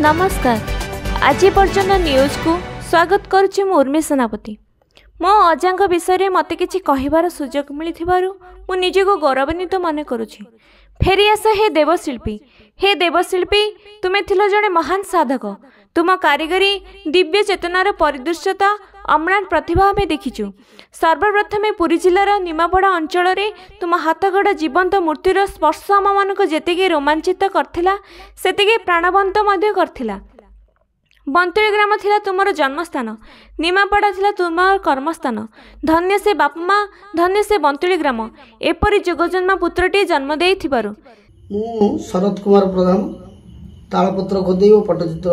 ନମସ୍କାର। ଆଜି ପର୍ଯ୍ୟନ୍ତ ନ୍ୟୁଜ୍କୁ ସ୍ୱାଗତ କରୁଛି ମୁଁ ଉର୍ମି ସେନାପତି। ମୋ ଅଜାଙ୍କ ବିଷୟରେ ମୋତେ କିଛି କହିବାର ସୁଯୋଗ ମିଳିଥିବାରୁ ମୁଁ ନିଜକୁ ଗୌରବାନ୍ୱିତ ମନେ କରୁଛି। ଫେରିଆସ ହେ ଦେବଶିଳ୍ପୀ, ହେ ଦେବଶିଳ୍ପୀ, ତୁମେ ଥିଲ ଜଣେ ମହାନ ସାଧକ। ତୁମ କାରିଗରୀ, ଦିବ୍ୟ ଚେତନାର ପରିଦୃଶ୍ୟତା, ଅମ୍ଳାନ ପ୍ରତିଭା ଆମେ ଦେଖିଛୁ। ସର୍ବପ୍ରଥମେ ପୁରୀ ଜିଲ୍ଲାର ନିମାପଡ଼ା ଅଞ୍ଚଳରେ ତୁମ ହାତଗଢ଼ା ଜୀବନ୍ତ ମୂର୍ତ୍ତିର ସ୍ପର୍ଶ ଆମମାନଙ୍କୁ ଯେତିକି ରୋମାଞ୍ଚିତ କରିଥିଲା, ସେତିକି ପ୍ରାଣବନ୍ତ ମଧ୍ୟ କରିଥିଲା। ବନ୍ତୁଳି ଗ୍ରାମ ଥିଲା ତୁମର ଜନ୍ମସ୍ଥାନ, ନିମାପଡ଼ା ଥିଲା ତୁମର କର୍ମସ୍ଥାନ। ଧନ୍ୟ ସେ ବାପା ମା, ଧନ୍ୟ ସେ ବନ୍ତୁଳି ଗ୍ରାମ, ଏପରି ଯୁଗଜନ୍ମା ପୁତ୍ରଟିଏ ଜନ୍ମ ଦେଇଥିବାରୁ। ମୁଁ ଶରତ କୁମାର ପ୍ରଧାନ, ତାଳପତ୍ର ଖୋଦେଇ ଓ ପଟ୍ଟଚିତ୍ର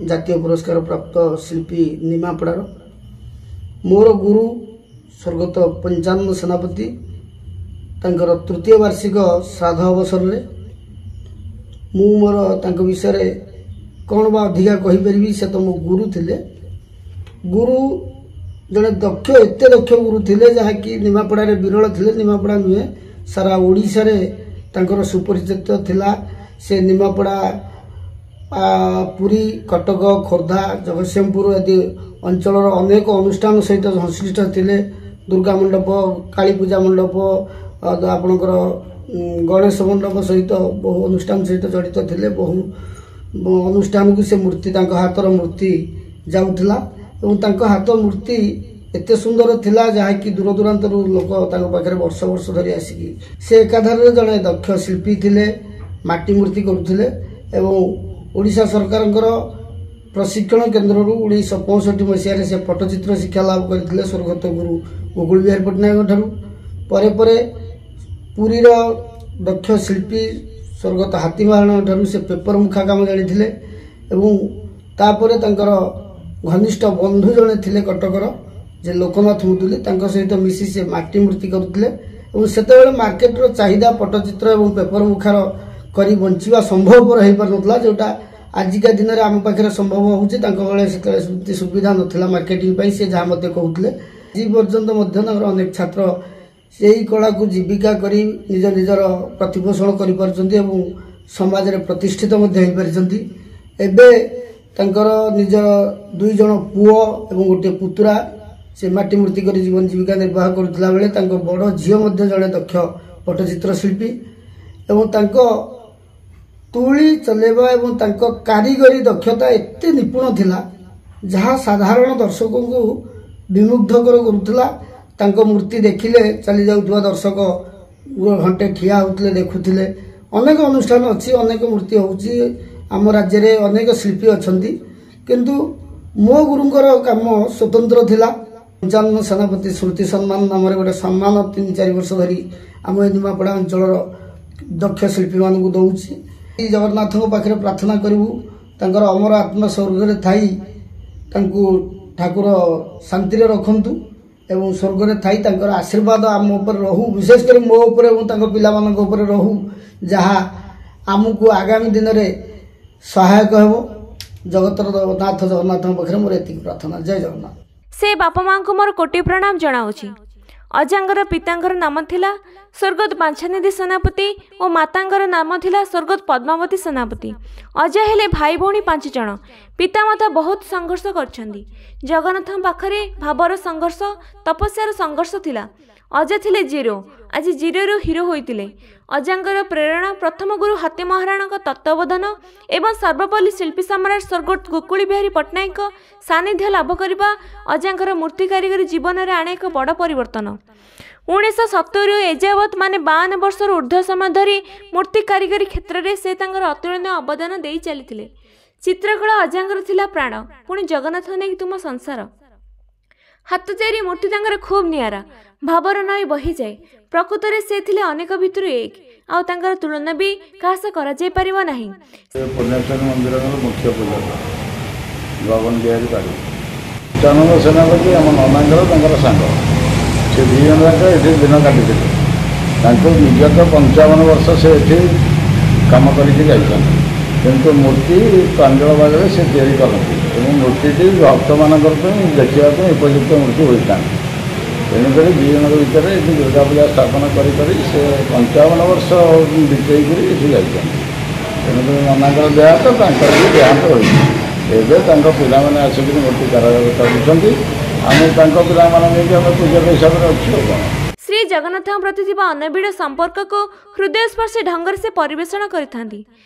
ଜାତୀୟ ପୁରସ୍କାର ପ୍ରାପ୍ତ ଶିଳ୍ପୀ, ନିମାପଡ଼ାର। ମୋର ଗୁରୁ ସ୍ୱର୍ଗତ ପଞ୍ଚାନନ ସେନାପତି, ତାଙ୍କର ତୃତୀୟ ବାର୍ଷିକ ଶ୍ରାଦ୍ଧ ଅବସରରେ ମୁଁ ମୋର ତାଙ୍କ ବିଷୟରେ କ'ଣ ବା ଅଧିକା କହିପାରିବି? ସେ ତ ମୋ ଗୁରୁ ଥିଲେ। ଗୁରୁ ଜଣେ ଦକ୍ଷ, ଏତେ ଦକ୍ଷ ଗୁରୁ ଥିଲେ ଯାହାକି ନିମାପଡ଼ାରେ ବିରଳ ଥିଲେ। ନିମାପଡ଼ା ନୁହେଁ, ସାରା ଓଡ଼ିଶାରେ ତାଙ୍କର ସୁପରିଚିତ ଥିଲା। ସେ ନିମାପଡ଼ା, ପୁରୀ, କଟକ, ଖୋର୍ଦ୍ଧା, ଜଗତସିଂହପୁର ଆଦି ଅଞ୍ଚଳର ଅନେକ ଅନୁଷ୍ଠାନ ସହିତ ସଂଶ୍ଳିଷ୍ଟ ଥିଲେ। ଦୁର୍ଗା ମଣ୍ଡପ, କାଳୀପୂଜା ମଣ୍ଡପ, ଆପଣଙ୍କର ଗଣେଶ ମଣ୍ଡପ ସହିତ ବହୁ ଅନୁଷ୍ଠାନ ସହିତ ଜଡ଼ିତ ଥିଲେ। ବହୁ ଅନୁଷ୍ଠାନକୁ ସେ ମୂର୍ତ୍ତି, ତାଙ୍କ ହାତର ମୂର୍ତ୍ତି ଯାଉଥିଲା ଏବଂ ତାଙ୍କ ହାତ ମୂର୍ତ୍ତି ଏତେ ସୁନ୍ଦର ଥିଲା ଯାହାକି ଦୂର ଦୂରାନ୍ତରୁ ଲୋକ ତାଙ୍କ ପାଖରେ ବର୍ଷ ବର୍ଷ ଧରି ଆସିକି। ସେ ଏକାଧାରରେ ଜଣେ ଦକ୍ଷ ଶିଳ୍ପୀ ଥିଲେ, ମାଟି ମୂର୍ତ୍ତି କରୁଥିଲେ ଏବଂ ଓଡ଼ିଶା ସରକାରଙ୍କର ପ୍ରଶିକ୍ଷଣ କେନ୍ଦ୍ରରୁ 1965 ମସିହାରେ ସେ ପଟ୍ଟଚିତ୍ର ଶିକ୍ଷା ଲାଭ କରିଥିଲେ ସ୍ୱର୍ଗତ ଗୁରୁ ଗୋକୁଳ ବିହାରୀ ପଟ୍ଟନାୟକଙ୍କ ଠାରୁ। ପରେ ପରେ ପୁରୀର ଦକ୍ଷ ଶିଳ୍ପୀ ସ୍ୱର୍ଗତ ହାତୀ ମହାରଣାଙ୍କ ଠାରୁ ସେ ପେପର ମୁଖା କାମ ଜାଣିଥିଲେ ଏବଂ ତାପରେ ତାଙ୍କର ଘନିଷ୍ଠ ବନ୍ଧୁ ଜଣେ ଥିଲେ କଟକର ଯେ ଲୋକନାଥ ମୁଦୁଲି, ତାଙ୍କ ସହିତ ମିଶି ସେ ମାଟି ମୂର୍ତ୍ତି କରୁଥିଲେ। ଏବଂ ସେତେବେଳେ ମାର୍କେଟର ଚାହିଦା ପଟ୍ଟଚିତ୍ର ଏବଂ ପେପର ମୁଖାର କରି ବଞ୍ଚିବା ସମ୍ଭବପର ହେଇପାରୁନଥିଲା, ଯେଉଁଟା ଆଜିକା ଦିନରେ ଆମ ପାଖରେ ସମ୍ଭବ ହେଉଛି। ତାଙ୍କ ବେଳେ ସେତେବେଳେ ସେମିତି ସୁବିଧା ନଥିଲା ମାର୍କେଟିଂ ପାଇଁ, ସେ ଯାହା ମୋତେ କହୁଥିଲେ। ଆଜି ପର୍ଯ୍ୟନ୍ତ ମଧ୍ୟ ତାଙ୍କର ଅନେକ ଛାତ୍ର ସେଇ କଳାକୁ ଜୀବିକା କରି ନିଜ ନିଜର ପ୍ରତିପୋଷଣ କରିପାରୁଛନ୍ତି ଏବଂ ସମାଜରେ ପ୍ରତିଷ୍ଠିତ ମଧ୍ୟ ହେଇପାରିଛନ୍ତି। ଏବେ ତାଙ୍କର ନିଜ 2 ଜଣ ପୁଅ ଏବଂ ଗୋଟିଏ ପୁତୁରା ସେ ମାଟି ମୂର୍ତ୍ତି କରି ଜୀବନ ଜୀବିକା ନିର୍ବାହ କରୁଥିଲା ବେଳେ ତାଙ୍କ ବଡ଼ ଝିଅ ମଧ୍ୟ ଜଣେ ଦକ୍ଷ ପଟ୍ଟଚିତ୍ର ଶିଳ୍ପୀ। ଏବଂ ତାଙ୍କ ତୁଳି ଚଲେଇବା ଏବଂ ତାଙ୍କ କାରିଗରୀ ଦକ୍ଷତା ଏତେ ନିପୁଣ ଥିଲା ଯାହା ସାଧାରଣ ଦର୍ଶକଙ୍କୁ ବିମୁଗ୍ଧକର କରୁଥିଲା। ତାଙ୍କ ମୂର୍ତ୍ତି ଦେଖିଲେ ଚାଲି ଯାଉଥିବା ଦର୍ଶକ ଘଣ୍ଟେ ଠିଆ ହେଉଥିଲେ, ଦେଖୁଥିଲେ। ଅନେକ ଅନୁଷ୍ଠାନ ଅଛି, ଅନେକ ମୂର୍ତ୍ତି ହେଉଛି, ଆମ ରାଜ୍ୟରେ ଅନେକ ଶିଳ୍ପୀ ଅଛନ୍ତି, କିନ୍ତୁ ମୋ ଗୁରୁଙ୍କର କାମ ସ୍ୱତନ୍ତ୍ର ଥିଲା। ପଞ୍ଚାନନ ସେନାପତି ସ୍ମୃତି ସମ୍ମାନ ନାମରେ ଗୋଟେ ସମ୍ମାନ 3 4 ବର୍ଷ ଧରି ଆମ ଏ ନିମାପଡ଼ା ଅଞ୍ଚଳର ଦକ୍ଷ ଶିଳ୍ପୀମାନଙ୍କୁ ଦେଉଛି। ଜଗନ୍ନାଥଙ୍କ ପାଖରେ ପ୍ରାର୍ଥନା କରିବୁ ତାଙ୍କର ଅମର ଆତ୍ମା ସ୍ୱର୍ଗରେ ଥାଇ ତାଙ୍କୁ ଠାକୁର ଶାନ୍ତିରେ ରଖନ୍ତୁ ଏବଂ ସ୍ୱର୍ଗରେ ଥାଇ ତାଙ୍କର ଆଶୀର୍ବାଦ ଆମ ଉପରେ ରହୁ, ବିଶେଷ କରି ମୋ ଉପରେ ଏବଂ ତାଙ୍କ ପିଲାମାନଙ୍କ ଉପରେ ରହୁ, ଯାହା ଆମକୁ ଆଗାମୀ ଦିନରେ ସହାୟକ ହେବ। ଜଗତର ନାଥ ଜଗନ୍ନାଥଙ୍କ ପାଖରେ ମୋର ଏତିକି ପ୍ରାର୍ଥନା। ଜୟ ଜଗନ୍ନାଥ। ସେ ବାପା ମାଆଙ୍କୁ ମୋର କୋଟି ପ୍ରଣାମ ଜଣାଉଛି। ଅଜାଙ୍କର ପିତାଙ୍କର ନାମ ଥିଲା ସ୍ୱର୍ଗତ ବାଞ୍ଛାନିଧି ସେନାପତି ଓ ମାତାଙ୍କର ନାମ ଥିଲା ସ୍ୱର୍ଗତ ପଦ୍ମାବତୀ ସେନାପତି। ଅଜା ହେଲେ ଭାଇ ଭଉଣୀ 5 ଜଣ। ପିତାମାତା ବହୁତ ସଂଘର୍ଷ କରିଛନ୍ତି। ଜଗନ୍ନାଥଙ୍କ ପାଖରେ ଭାବର ସଂଘର୍ଷ, ତପସ୍ୟାର ସଂଘର୍ଷ ଥିଲା। ଅଜା ଥିଲେ ଜିରୋ, ଆଜି ଜିରୋରୁ ହିରୋ ହୋଇଥିଲେ। ଅଜାଙ୍କର ପ୍ରେରଣା ପ୍ରଥମ ଗୁରୁ ହାତୀ ମହାରାଣାଙ୍କ ତତ୍ତ୍ୱାବଧାନ ଏବଂ ସର୍ବପଲ୍ଲୀ ଶିଳ୍ପୀ ସମ୍ରାଟ ସ୍ୱର୍ଗତ ଗୋକୁଳି ବିହାରୀ ପଟ୍ଟନାୟକଙ୍କ ସାନ୍ନିଧ୍ୟ ଲାଭ କରିବା ଅଜାଙ୍କର ମୂର୍ତ୍ତି କାରିଗରୀ ଜୀବନରେ ଆଣେ ଏକ ବଡ଼ ପରିବର୍ତ୍ତନ। 1970ରୁ ଏଯାବତ୍ ମାନେ 52 ବର୍ଷରୁ ଉର୍ଦ୍ଧ୍ୱ ସମୟ ଧରି ମୂର୍ତ୍ତି କାରିଗରୀ କ୍ଷେତ୍ରରେ ସେ ତାଙ୍କର ଅତୁଳନୀୟ ଅବଦାନ ଦେଇ ଚାଲିଥିଲେ। ଚିତ୍ରକଳା ଅଜାଙ୍କର ଥିଲା ପ୍ରାଣ, ପୁଣି ଜଗନ୍ନାଥ ନେଇକି ତୁମ ସଂସାର। ହାତ ତିଆରି ମୂର୍ତ୍ତି ତାଙ୍କର ଖୁବ୍ ନିଆରା, ଭାବର ନଈ ବହିଯାଏ। ପ୍ରକୃତରେ ସେ ଥିଲେ ଅନେକ ଭିତରୁ ଏକ, ଆଉ ତାଙ୍କର ତୁଳନା ବି କାହା ସହ କରାଯାଇପାରିବ ନାହିଁ। ପୂର୍ଣ୍ଣେଶ୍ୱର ମନ୍ଦିରର ମୁଖ୍ୟ ପୂଜକ ଗଗନ ବିହାରୀ ପାଢ଼ୀ। ପଞ୍ଚାନନ ସେନାପତି ଆମ ନନାଙ୍କର ତାଙ୍କର ସାଙ୍ଗ, ସେ 2 ଜଣ ଯାକ ଏଠି ଦିନ କାଟିଥିଲେ। ତାଙ୍କୁ ବିଗତ 55 ବର୍ଷ ସେ ଏଠି କାମ କରିକି ଯାଇଛନ୍ତି, କିନ୍ତୁ ମୂର୍ତ୍ତି ପ୍ରାଞ୍ଜଳ ଭାବରେ ସେ ତିଆରି କରନ୍ତି ଏବଂ ମୂର୍ତ୍ତିଟି ଭକ୍ତମାନଙ୍କର ପାଇଁ ଦେଖିବା ପାଇଁ ଉପଯୁକ୍ତ ମୂର୍ତ୍ତି ହୋଇଥାନ୍ତି। ତେଣୁକରି 2 ଜଣଙ୍କ ଭିତରେ ଏଠି ଦୁର୍ଗା ପୂଜା ସ୍ଥାପନ କରି କରି ସେ 55 ବର୍ଷ ବିତେଇକରି ଏଠି ଯାଇଛନ୍ତି। ତେଣୁକରି ନନାଙ୍କର ଦେହାନ୍ତ, ତାଙ୍କର ବି ଦେହାନ୍ତ ହୋଇଛି। ଏବେ ତାଙ୍କ ପିଲାମାନେ ଆସିକିରି ମୂର୍ତ୍ତି କାରାଗାର କରୁଛନ୍ତି। ଆମେ ତାଙ୍କ ପିଲାମାନେ ନେଇକି ଆମେ ପୂଜକ ହିସାବରେ ଅଛୁ ଆଉ କ'ଣ। ଶ୍ରୀ ଜଗନ୍ନାଥଙ୍କ ପ୍ରତି ଥିବା ଅନାବିଳ ସମ୍ପର୍କକୁ ହୃଦୟସ୍ପର୍ଶୀ ଢଙ୍ଗରେ ସେ ପରିବେଷଣ କରିଥାନ୍ତି।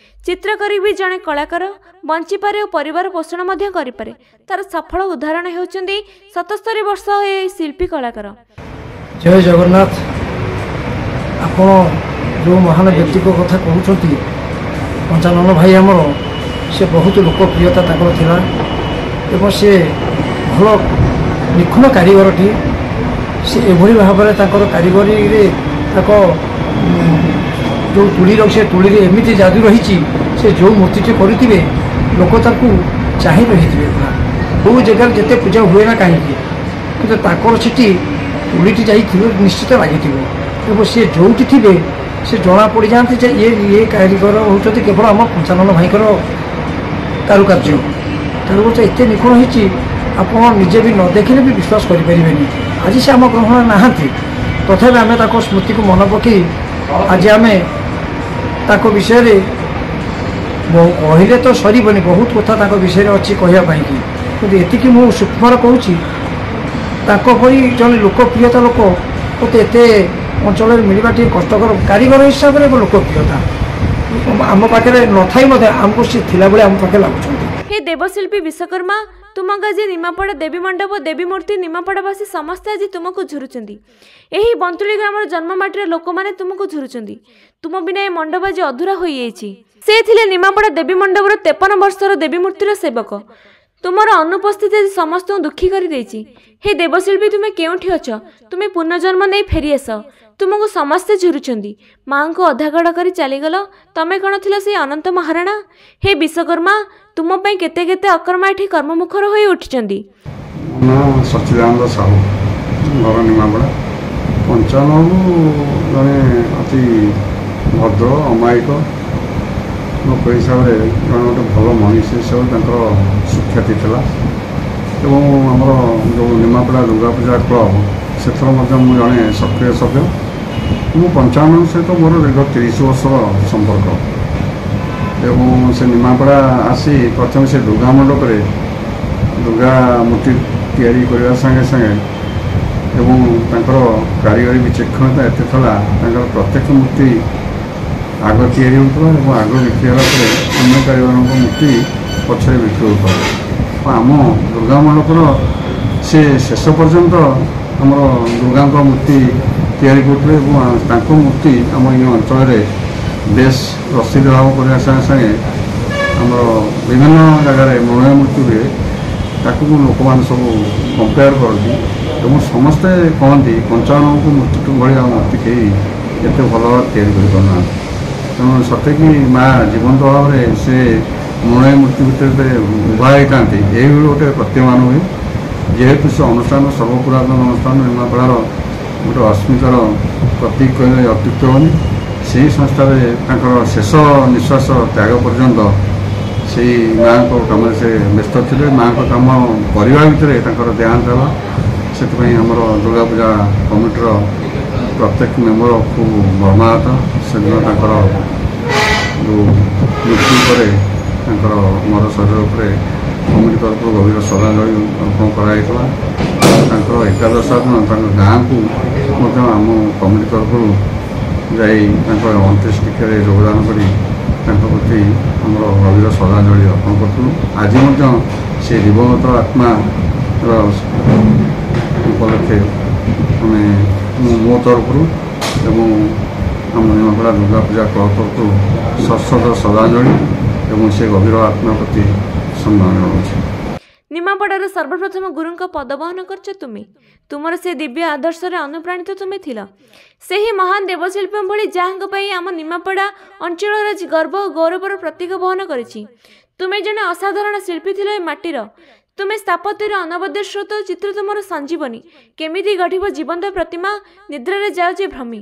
ଚିତ୍ରକରୀ ବି ଜଣେ କଳାକାର ବଞ୍ଚିପାରେ ଓ ପରିବାର ପୋଷଣ ମଧ୍ୟ କରିପାରେ, ତାର ସଫଳ ଉଦାହରଣ ହେଉଛନ୍ତି 77 ବର୍ଷ ଏହି ଶିଳ୍ପୀ କଳାକାର। ଜୟ ଜଗନ୍ନାଥ। ଆପଣ ଯେଉଁ ମହାନ ବ୍ୟକ୍ତିଙ୍କ କଥା କହୁଛନ୍ତି, ପଞ୍ଚାନନ ଭାଇ ଆମର, ସେ ବହୁତ ଲୋକପ୍ରିୟତା ତାଙ୍କର ଥିଲା ଏବଂ ସେ ଭଲ ନିଖୁଣ କାରିଗରଟିଏ। ସେ ଏଭଳି ଭାବରେ ତାଙ୍କର କାରିଗରୀରେ ତାଙ୍କ ଯେଉଁ ତୁଳିର, ସେ ତୁଳିରେ ଏମିତି ଯାଦୁ ରହିଛି, ସେ ଯେଉଁ ମୂର୍ତ୍ତିଟି କରିଥିବେ ଲୋକ ତାକୁ ଚାହିଁ ରହିଥିବେ ପୁରା। କେଉଁ ଜାଗାରେ ଯେତେ ପୂଜା ହୁଏ ନା କାହିଁକି, କିନ୍ତୁ ତାଙ୍କର ସେଠି ତୁଳିଟି ଯାଇଥିବ ନିଶ୍ଚିତ ଲାଗିଥିବ ଏବଂ ସିଏ ଯେଉଁଠି ଥିବେ ସେ ଜଣା ପଡ଼ିଯାଆନ୍ତି ଯେ ଇଏ କାରିଗର ହେଉଛନ୍ତି କେବଳ ଆମ ପଞ୍ଚାନନ ଭାଇଙ୍କର କାରୁକାର୍ଯ୍ୟ। କାରୁକାର୍ଯ୍ୟ ଏତେ ନିଖୁଣ ହେଇଛି, ଆପଣ ନିଜେ ବି ନ ଦେଖିଲେ ବି ବିଶ୍ୱାସ କରିପାରିବେନି। ଆଜି ସେ ଆମ ଗ୍ରହଣ ନାହାନ୍ତି, ତଥାପି ଆମେ ତାଙ୍କ ସ୍ମୃତିକୁ ମନେ ପକାଇ ଆଜି ଆମେ ତାଙ୍କ ବିଷୟରେ କହିଲେ ତ ସରିବନି, ବହୁତ କଥା ତାଙ୍କ ବିଷୟରେ ଅଛି କହିବା ପାଇଁକି। କିନ୍ତୁ ଏତିକି ମୁଁ ସୂକ୍ଷ୍ମରେ କହୁଛି, ତାଙ୍କ ଭଳି ଜଣେ ଲୋକପ୍ରିୟତା ଲୋକ ମୋତେ ଏତେ ଅଞ୍ଚଳରେ ମିଳିବା ଟିକେ କଷ୍ଟକର। କାରିଗର ହିସାବରେ ଏବଂ ଲୋକପ୍ରିୟତା ଆମ ପାଖରେ ନଥାଇ ମଧ୍ୟ ଆମକୁ ସେ ଥିଲାଭଳି ଆମ ପାଖରେ ଲାଗୁଛନ୍ତି। ହେ ଦେବଶିଳ୍ପୀ ବିଶ୍ୱକର୍ମା, ତୁମକୁ ଆଜି ନିମାପଡ଼ା ଦେବୀ ମଣ୍ଡପ, ଦେବୀ ମୂର୍ତ୍ତି, ନିମାପଡ଼ାବାସୀ ସମସ୍ତେ ଆଜି ତୁମକୁ ଝୁରୁଛନ୍ତି। ଏହି ବନ୍ତୁଳି ଗ୍ରାମର ଜନ୍ମମାଟିର ଲୋକମାନେ ତୁମକୁ ଝୁରୁଛନ୍ତି। ତୁମ ବିନା ଏ ମଣ୍ଡପ ଆଜି ଅଧୁରା ହୋଇଯାଇଛି। ସେ ଥିଲେ ନିମାପଡ଼ା ଦେବୀ ମଣ୍ଡପର 53 ବର୍ଷର ଦେବୀ ମୂର୍ତ୍ତିର ସେବକ। ତୁମର ଅନୁପସ୍ଥିତି ଆଜି ସମସ୍ତଙ୍କୁ ଦୁଃଖୀ କରିଦେଇଛି। ହେ ଦେବଶିଳ୍ପୀ, ତୁମେ କେଉଁଠି ଅଛ? ତୁମେ ପୁନର୍ଜନ୍ମ ନେଇ ଫେରିଆସ। ତୁମକୁ ସମସ୍ତେ ଝୁରୁଛନ୍ତି। ମାଆଙ୍କୁ ଅଧାଗଢ଼ କରି ଚାଲିଗଲ, ତମେ କ'ଣ ଥିଲ ସେଇ ଅନନ୍ତ ମହାରଣା? ହେ ବିଶ୍ୱକର୍ମା, ତୁମ ପାଇଁ କେତେ କେତେ ଅକର୍ମା ଏଠି କର୍ମମୁଖର ହୋଇ ଉଠିଛନ୍ତି। ମୋ ନାଁ ସଚ୍ଚିଦାନନ୍ଦ ସାହୁ, ଘର ନିମାପଡ଼ା। ପଞ୍ଚାନନକୁ ଜଣେ ଅତି ଭଦ୍ର ଅମାୟିକ ଲୋକ ହିସାବରେ, ଜଣେ ଗୋଟେ ଭଲ ମଣିଷ ହିସାବରେ ତାଙ୍କର ସୁଖ୍ୟାତି ଥିଲା। ଏବଂ ଆମର ଯେଉଁ ନିମାପଡ଼ା ଦୁର୍ଗା ପୂଜା କ୍ଲବ, ସେଥିର ମଧ୍ୟ ମୁଁ ଜଣେ ସକ୍ରିୟ ସଭ୍ୟ। ମୁଁ ପଞ୍ଚାନନ ସହିତ ମୋର ଦୀର୍ଘ 30 ବର୍ଷର ସମ୍ପର୍କ। ଏବଂ ସେ ନିମାପଡ଼ା ଆସି ପ୍ରଥମେ ସେ ଦୁର୍ଗା ମଣ୍ଡପରେ ଦୁର୍ଗା ମୂର୍ତ୍ତି ତିଆରି କରିବା ସାଙ୍ଗେ ସାଙ୍ଗେ, ଏବଂ ତାଙ୍କର କାରିଗରୀ ବିଚକ୍ଷଣତା ଏତେ ଥିଲା, ତାଙ୍କର ପ୍ରତ୍ୟେକ ମୂର୍ତ୍ତି ଆଗ ତିଆରି ହେଉଥିଲା ଏବଂ ଆଗ ବିକ୍ରି ହେଲା ପରେ ଅନ୍ୟ କାରିଗରଙ୍କ ମୂର୍ତ୍ତି ପଛରେ ବିକ୍ରି ହେଉଥିଲା। ଆମ ଦୁର୍ଗା ମଣ୍ଡପର ସେ ଶେଷ ପର୍ଯ୍ୟନ୍ତ ଆମର ଦୁର୍ଗାଙ୍କ ମୂର୍ତ୍ତି ତିଆରି କରୁଥିଲେ ଏବଂ ତାଙ୍କ ମୂର୍ତ୍ତି ଆମ ଏଇ ଅଞ୍ଚଳରେ ବେଶ ପ୍ରସିଦ୍ଧ ଲାଭ କରିବା ସାଙ୍ଗେ ସାଙ୍ଗେ ଆମର ବିଭିନ୍ନ ଜାଗାରେ ମୃଣ୍ମୟ ମୂର୍ତ୍ତି ହୁଏ, ତାକୁ ଲୋକମାନେ ସବୁ କମ୍ପେୟାର କରନ୍ତି ଏବଂ ସମସ୍ତେ କହନ୍ତି ପଞ୍ଚାନନଙ୍କ ମୂର୍ତ୍ତିଠୁ ଭଳି ଆଉ ମୂର୍ତ୍ତି କେହି ଏତେ ଭଲ ଭାବରେ ତିଆରି କରିପାରୁନାହାନ୍ତି। ତେଣୁ ସତେକି ମା ଜୀବନ୍ତ ଭାବରେ ସେ ମୃଣ୍ମୟ ମୂର୍ତ୍ତି ଭିତରେ ଉଭା ହେଇଥାନ୍ତି, ଏଇଭଳି ଗୋଟେ ପ୍ରତୀୟମାନ ହୁଏ। ଯେହେତୁ ସେ ଅନୁଷ୍ଠାନ ସର୍ବପୁରାତନ ଅନୁଷ୍ଠାନ, ନିମାପଡ଼ାର ଗୋଟେ ଅସ୍ମିତାର ପ୍ରତୀକ କହିଲେ ଅତ୍ୟୁକ୍ତ ହେବନି, ସେହି ସଂସ୍ଥାରେ ତାଙ୍କର ଶେଷ ନିଶ୍ୱାସ ତ୍ୟାଗ ପର୍ଯ୍ୟନ୍ତ ସେଇ ମାଆଙ୍କ କାମରେ ସେ ବ୍ୟସ୍ତ ଥିଲେ। ମାଆଙ୍କ କାମ କରିବା ଭିତରେ ତାଙ୍କର ଦେହାନ୍ତ ହେଲା। ସେଥିପାଇଁ ଆମର ଦୁର୍ଗା ପୂଜା କମିଟିର ପ୍ରତ୍ୟେକ ମେମ୍ବର ଖୁବ୍ ମର୍ମାହତ। ସେଦିନ ତାଙ୍କର ଯେଉଁ ମୃତ୍ୟୁ ପରେ ତାଙ୍କର ମର ଶରୀର ଉପରେ କମିଟି ତରଫରୁ ଗଭୀର ଶ୍ରଦ୍ଧାଞ୍ଜଳି ଅର୍ପଣ କରାଯାଇଥିଲା। ତାଙ୍କର ଏକାଦଶ ଦିନ ତାଙ୍କ ଗାଁକୁ ମଧ୍ୟ ଆମ କମିଟି ତରଫରୁ ଯାଇ ତାଙ୍କ ଅନ୍ତ୍ୟେଷ୍ଟିକ୍ରିୟାରେ ଯୋଗଦାନ କରି ତାଙ୍କ ପ୍ରତି ଆମର ଗଭୀର ଶ୍ରଦ୍ଧାଞ୍ଜଳି ଅର୍ପଣ କରିଥିଲୁ। ଆଜି ମଧ୍ୟ ସେ ଦିବଂଗତ ଆତ୍ମାର ଉପଲକ୍ଷେ ଆମେ ମୁଁ ମୋ ତରଫରୁ ଏବଂ ଆମ ନିମାପଡ଼ା ଦୁର୍ଗା ପୂଜା କ୍ଲବ ତରଫରୁ ସଶ୍ରଦ୍ଧ ଶ୍ରଦ୍ଧାଞ୍ଜଳି ଏବଂ ସେ ଗଭୀର ଆତ୍ମା ପ୍ରତି ସମ୍ମାନ ଜଣାଉଛି। ନିମାପଡ଼ାର ସର୍ବପ୍ରଥମ ଗୁରୁଙ୍କ ପଦ ବହନ କରିଛ ତୁମେ। ତୁମର ସେ ଦିବ୍ୟ ଆଦର୍ଶରେ ଅନୁପ୍ରାଣିତ ତୁମେ ଥିଲ ସେହି ମହାନ ଦେବଶିଳ୍ପୀ ଭଳି, ଯାହାଙ୍କ ପାଇଁ ଆମ ନିମାପଡ଼ା ଅଞ୍ଚଳର ଆଜି ଗର୍ବ ଓ ଗୌରବର ପ୍ରତୀକ ବହନ କରିଛି। ତୁମେ ଜଣେ ଅସାଧାରଣ ଶିଳ୍ପୀ ଥିଲ ଏ ମାଟିର। ତୁମେ ସ୍ଥାପତ୍ୟର ଅନବଦ୍ୟ ସ୍ରୋତ, ଚିତ୍ର ତୁମର ସଞ୍ଜୀବନୀ। କେମିତି ଗଢ଼ିବ ଜୀବନ୍ତ ପ୍ରତିମା, ନିଦ୍ରାରେ ଯାଉଛି ଭ୍ରମି।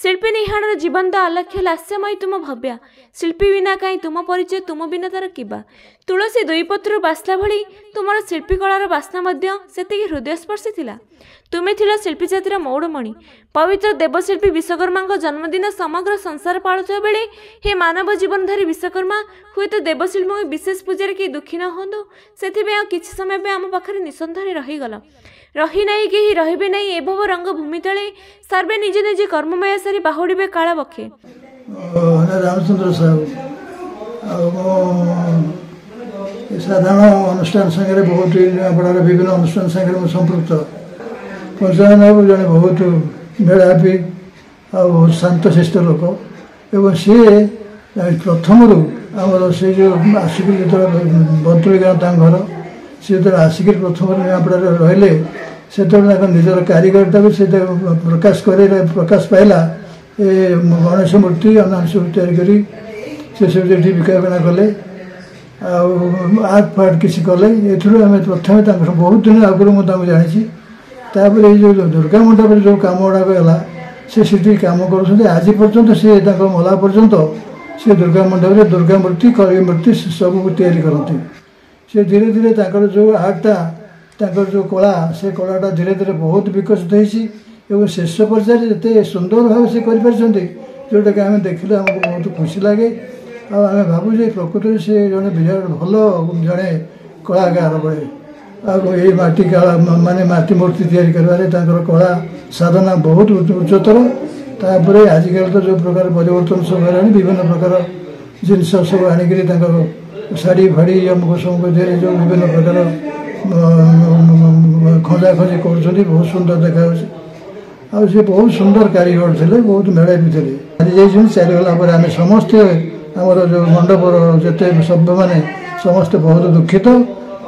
ଶିଳ୍ପୀ ନିହାଣର ଜୀବନ୍ତ ଆଲକ୍ଷ୍ୟ, ଲାସ୍ୟମୟୀ ତୁମ ଭବ୍ୟା। ଶିଳ୍ପୀ ବିନା କାହିଁ ତୁମ ପରିଚୟ, ତୁମ ବିନା ତାର କିବା। ତୁଳସୀ ଦୁଇ ପତ୍ରରୁ ବାସିଲା ଭଳି ତୁମର ଶିଳ୍ପୀ କଳାର ବାସ୍ନା ମଧ୍ୟ ସେତିକି ହୃଦୟସ୍ପର୍ଶୀ ଥିଲା। ତୁମେ ଥିଲ ଶିଳ୍ପୀ ଜାତିର ମଉଡ଼ମଣି। ପବିତ୍ର ଦେବଶିଳ୍ପୀ ବିଶ୍ୱକର୍ମାଙ୍କ ଜନ୍ମଦିନ ସମଗ୍ର ସଂସାର ପାଳୁଥିବା ବେଳେ ହେ ମାନବ ଜୀବନଧାରୀ ବିଶ୍ୱକର୍ମା, ହୁଏତ ଦେବଶିଳ୍ପୀଙ୍କ ବିଶେଷ ପୂଜାରେ କେହି ଦୁଃଖୀ ନ ହୁଅନ୍ତୁ, ସେଥିପାଇଁ ଆଉ କିଛି ସମୟ ପାଇଁ ଆମ ପାଖରେ ନିଃସନ୍ଦେହରେ ରହିଗଲ। ରହିନାହିଁ କେହି, ରହିବେ ନାହିଁ ଏଭବ ରଙ୍ଗ ଭୂମି ତଳେ। ସର୍ବେ ନିଜ ନିଜ କର୍ମମୟ ସାରି ବାହୁଡ଼ିବେ କାଳ ବକ୍ଷେ। ରାମଚନ୍ଦ୍ର ସାହୁ। ଆଉ ମୁଁ ସାଧାରଣ ଅନୁଷ୍ଠାନ ସାଙ୍ଗରେ ବହୁତ, ନିମାପଡ଼ାର ବିଭିନ୍ନ ଅନୁଷ୍ଠାନ ସାଙ୍ଗରେ ମୁଁ ସମ୍ପୃକ୍ତ। ପଞ୍ଚାନନ ବାବୁ ଜଣେ ବହୁତ ମେଳାପି ଆଉ ଶାନ୍ତଶିଷ୍ଟ ଲୋକ, ଏବଂ ସିଏ ପ୍ରଥମରୁ ଆମର ସେ ଯେଉଁ ଆସିକରି ଯେତେବେଳେ ବନ୍ତୁଳି ଗାଁ ତାଙ୍କ ଘର, ସେ ଯେତେବେଳେ ଆସିକରି ପ୍ରଥମରୁ ନିମାପଡ଼ାରେ ରହିଲେ, ସେତେବେଳେ ତାଙ୍କ ନିଜର କାରିଗରଟାକୁ ସେ ପ୍ରକାଶ କରେଇଲେ, ପ୍ରକାଶ ପାଇଲା। ଏ ଗଣେଶ ମୂର୍ତ୍ତି, ଅନ୍ୟାନ୍ୟ ସବୁ ତିଆରି କରି ସେ ସବୁ ଏଠି ବିକାବିଣା କଲେ, ଆଉ ଆର୍ଟ ଫାର୍ଟ କିଛି କଲେ। ଏଥିରୁ ଆମେ ପ୍ରଥମେ ତାଙ୍କ ବହୁତ ଦିନ ଆଗରୁ ମୁଁ ତାଙ୍କୁ ଜାଣିଛି। ତାପରେ ଏଇ ଯେଉଁ ଦୁର୍ଗା ମଣ୍ଡପରେ ଯେଉଁ କାମ ଗୁଡ଼ାକ ହେଲା, ସେ ସେଠି କାମ କରୁଛନ୍ତି ଆଜି ପର୍ଯ୍ୟନ୍ତ। ସେ ତାଙ୍କ ମଲା ପର୍ଯ୍ୟନ୍ତ ସେ ଦୁର୍ଗା ମଣ୍ଡପରେ ଦୁର୍ଗା ମୂର୍ତ୍ତି, କଳି ମୂର୍ତ୍ତି ସବୁ ତିଆରି କରନ୍ତି। ସେ ଧୀରେ ଧୀରେ ତାଙ୍କର ଯେଉଁ ଆର୍ଟଟା, ତାଙ୍କର ଯେଉଁ କଳା, ସେ କଳାଟା ଧୀରେ ଧୀରେ ବହୁତ ବିକଶିତ ହେଇଛି, ଏବଂ ଶେଷ ପର୍ଯ୍ୟାୟରେ ଏତେ ସୁନ୍ଦର ଭାବେ ସେ କରିପାରିଛନ୍ତି, ଯେଉଁଟାକି ଆମେ ଦେଖିଲେ ଆମକୁ ବହୁତ ଖୁସି ଲାଗେ। ଆଉ ଆମେ ଭାବୁ ଯେ ପ୍ରକୃତରେ ସେ ଜଣେ ବିରାଟ ଭଲ ଜଣେ କଳାକାର ଭଳି। ଆଉ ଏଇ ମାଟି କଳା, ମାନେ ମାଟି ମୂର୍ତ୍ତି ତିଆରି କରିବାରେ ତାଙ୍କର କଳା ସାଧନା ବହୁତ ଉଚ୍ଚତର। ତାପରେ ଆଜିକାଲି ତ ଯେଉଁ ପ୍ରକାର ପରିବର୍ତ୍ତନ ସବୁ ହେଲାଣି, ବିଭିନ୍ନ ପ୍ରକାର ଜିନିଷ ସବୁ ଆଣିକିରି ତାଙ୍କର ଶାଢ଼ୀ ଫାଢ଼ୀ ଅମୁକ ସମୁକ ଦେହରେ ଯେଉଁ ବିଭିନ୍ନ ପ୍ରକାର ଖଞ୍ଜା ଖଞ୍ଜି କରୁଛନ୍ତି, ବହୁତ ସୁନ୍ଦର ଦେଖାଯାଉଛି। ଆଉ ସେ ବହୁତ ସୁନ୍ଦର କାରିଗର ଥିଲେ, ବହୁତ ମେଳାପି ଥିଲେ। ଚାଲି ଯାଇଛନ୍ତି। ଚାଲିଗଲା ପରେ ଆମେ ସମସ୍ତେ, ଆମର ଯେଉଁ ମଣ୍ଡପର ଯେତେ ସଭ୍ୟମାନେ ସମସ୍ତେ ବହୁତ ଦୁଃଖିତ।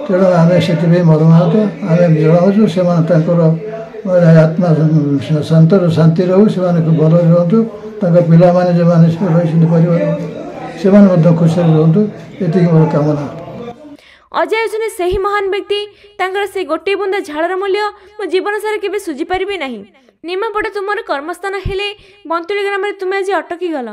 ତେଣୁ ଆମେ ସେଥିପାଇଁ ମର୍ମାହତ। ଆମେ ଜଣାଉଛୁ ସେମାନେ ତାଙ୍କର ଆତ୍ମା ଶାନ୍ତ ଶାନ୍ତି ରହୁ, ସେମାନେ ଭଲରେ ରୁହନ୍ତୁ, ତାଙ୍କ ପିଲାମାନେ ଯେଉଁମାନେ ରହିଛନ୍ତି ପରିବାର, ସେମାନେ ମଧ୍ୟ ଖୁସିରେ ରୁହନ୍ତୁ, ଏତିକି ମୋର କାମନା। ଅଜୟ ହେଉଛନ୍ତି ସେହି ମହାନ ବ୍ୟକ୍ତି, ତାଙ୍କର ସେଇ ଗୋଟିଏ ବୁନ୍ଦା ଝାଳର ମୂଲ୍ୟ ମୋ ଜୀବନ ସାରା କେବେ ଶୁଝିପାରିବି ନାହିଁ। ନିମାପଡ଼ା ତୁମର କର୍ମସ୍ଥାନ ହେଲେ ବନ୍ତୁଳି ଗ୍ରାମରେ ତୁମେ ଆଜି ଅଟକି ଗଲ।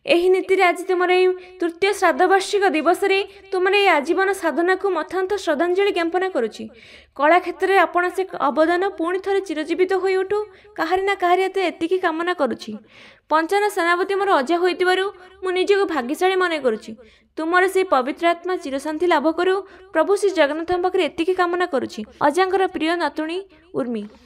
ଏହି ନୀତିରେ ଆଜି ତୁମର ଏହି ତୃତୀୟ ଶ୍ରାଦ୍ଧବାର୍ଷିକ ଦିବସରେ ତୁମର ଏହି ଆଜୀବନ ସାଧନାକୁ ମଥାନ୍ତ ଶ୍ରଦ୍ଧାଞ୍ଜଳି ଜ୍ଞାପନ କରୁଛି। କଳା କ୍ଷେତ୍ରରେ ଆପଣ ସେ ଅବଦାନ ପୁଣି ଥରେ ଚିରଜୀବିତ ହୋଇ ଉଠୁ, କାହାରି ନା କାହାରି ହାତରେ ଏତିକି କାମନା କରୁଛି। ପଞ୍ଚାନନ ସେନାପତି ମୋର ଅଜା ହୋଇଥିବାରୁ ମୁଁ ନିଜକୁ ଭାଗ୍ୟଶାଳୀ ମନେ କରୁଛି। ତୁମର ସେଇ ପବିତ୍ର ଆତ୍ମା ଚିରଶାନ୍ତି ଲାଭ କରୁ, ପ୍ରଭୁ ଶ୍ରୀ ଜଗନ୍ନାଥଙ୍କ ପାଖରେ ଏତିକି କାମନା କରୁଛି। ଅଜାଙ୍କର ପ୍ରିୟ ନାତୁଣୀ ଉର୍ମି।